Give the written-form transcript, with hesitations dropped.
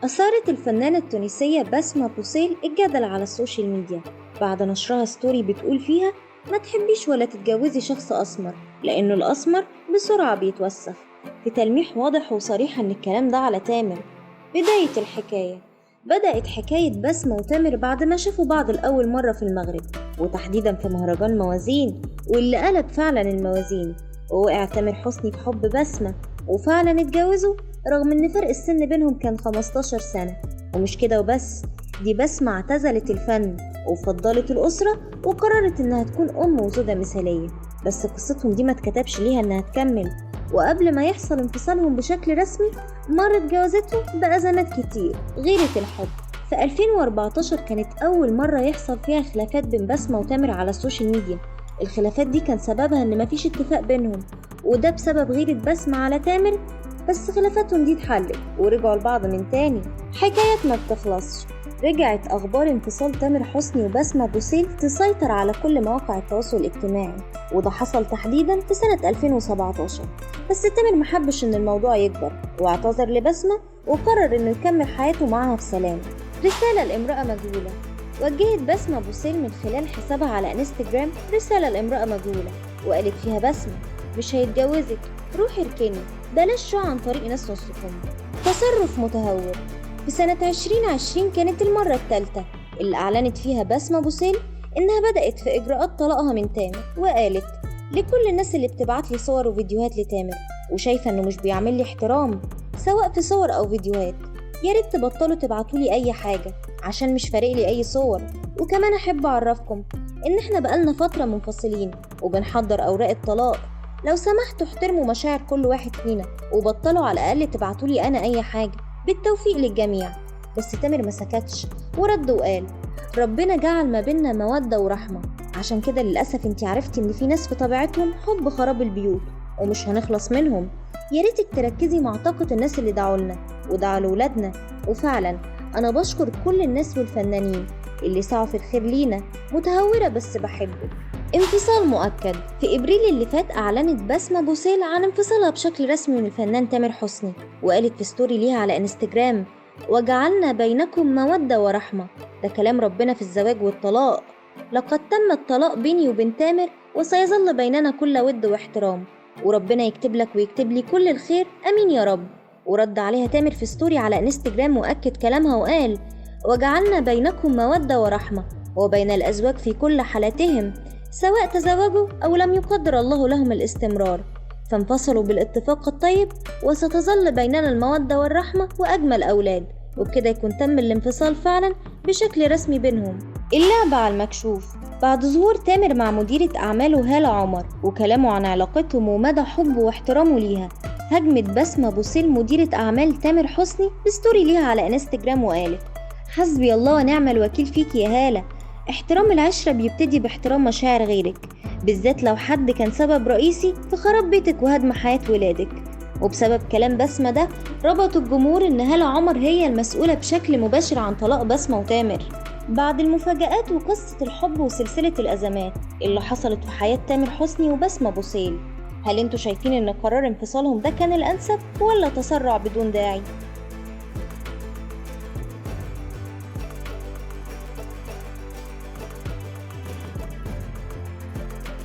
أثارت الفنانة التونسية بسمة بوصيل الجدل على ال social media بعد نشرها story بتقول فيها ما تحبيش ولا تتجوزي شخص أسمر لأنه الأسمر بسرعة بيتوسخ، في تلميح واضح وصريح إن الكلام ده على تامر. بداية الحكاية بدأت حكاية بسمة وتامر بعد ما شافوا بعض لأول مرة في المغرب، وتحديدا في مهرجان موازين واللي قلب فعلا الموازين، ووقع تامر حسني في حب بسمة وفعلا اتجوزوا رغم ان فرق السن بينهم كان 15 سنة. ومش كده وبس، دي بسمة اعتزلت الفن وفضلت الأسرة وقررت انها تكون أم وزوجة مثالية، بس قصتهم دي ما اتكتبش ليها انها تكمل. وقبل ما يحصل انفصالهم بشكل رسمي مرت جوازتهم بأزمات كتير غيرة الحب. في 2014 كانت أول مرة يحصل فيها خلافات بين بسمة وتامر على ال social media. الخلافات دي كان سببها إن مفيش اتفاق بينهم، وده بسبب غيرة بسمة على تامر، بس خلافاتهم دي اتحلت ورجعوا لبعض من تاني. حكايات ما بتخلصش. رجعت أخبار انفصال تامر حسني وبسمة بوصيل تسيطر على كل مواقع التواصل الاجتماعي، وده حصل تحديدا في سنة 2017. بس تامر محبش إن الموضوع يكبر واعتذر لبسمة وقرر إنه يكمل حياته معاها في سلام. رسالة لامرأة مجهولة. وجهت بسمة بوصيل من خلال حسابها على انستجرام رسالة لامرأة مجهولة وقالت فيها بسمة مش هيتجوزك، روحي اركني، بلاش شو عن طريق ناس نصكم. تصرف متهور. في سنة 2020 كانت المرة الثالثة اللي أعلنت فيها بسمة بوصيل إنها بدأت في إجراءات طلاقها من تامر، وقالت لكل الناس اللي بتبعت لي صور وفيديوهات لتامر وشايفة إنه مش بيعمل لي احترام سواء في صور أو فيديوهات، يا ريت تبطلوا تبعتوا لي أي حاجة عشان مش فارق لي أي صور. وكمان أحب أعرفكم إن إحنا بقالنا فترة منفصلين وبنحضر أوراق الطلاق، لو سمحتوا احترموا مشاعر كل واحد فينا وبطلوا على الأقل تبعتوا لي أنا أي حاجة. بالتوفيق للجميع. بس تامر ما سكتش ورد وقال ربنا جعل ما بينا مودة ورحمة، عشان كده للأسف انتي عرفتي ان في ناس في طبيعتهم حب خراب البيوت ومش هنخلص منهم، يا ريتك تركزي مع طاقة الناس اللي دعوا لنا ودعوا لولادنا. وفعلا انا بشكر كل الناس والفنانين اللي سعوا في الخير لينا. متهورة بس بحبك. انفصال مؤكد. في ابريل اللي فات اعلنت بسمة بوصيل عن انفصالها بشكل رسمي من الفنان تامر حسني، وقالت في story ليها على انستجرام وجعلنا بينكم مودة ورحمة، ده كلام ربنا في الزواج والطلاق، لقد تم الطلاق بيني وبين تامر وسيظل بيننا كل ود واحترام، وربنا يكتب لك ويكتب لي كل الخير، امين يا رب. ورد عليها تامر في story على انستجرام واكد كلامها وقال وجعلنا بينكم مودة ورحمة وبين الازواج في كل حالاتهم سواء تزوجوا أو لم يقدر الله لهم الاستمرار، فانفصلوا بالاتفاق الطيب وستظل بيننا المودة والرحمة وأجمل أولاد. وبكده يكون تم الانفصال فعلا بشكل رسمي بينهم. اللعبة على المكشوف. بعد ظهور تامر مع مديرة أعماله هالة عمر وكلامه عن علاقتهم ومدى حبه واحترامه ليها، هجمت بسمة بوصيل مديرة أعمال تامر حسني ب story ليها على انستجرام وقالت حسبي الله ونعم الوكيل فيك يا هالة، احترام العشرة بيبتدي باحترام مشاعر غيرك، بالذات لو حد كان سبب رئيسي في خراب بيتك وهدم حياة ولادك. وبسبب كلام بسمة ده ربطوا الجمهور ان هالة عمر هي المسؤولة بشكل مباشر عن طلاق بسمة وتامر. بعد المفاجآت وقصة الحب وسلسلة الأزمات اللي حصلت في حياة تامر حسني وبسمة بوصيل، هل انتوا شايفين ان قرار انفصالهم ده كان الأنسب ولا تسرع بدون داعي؟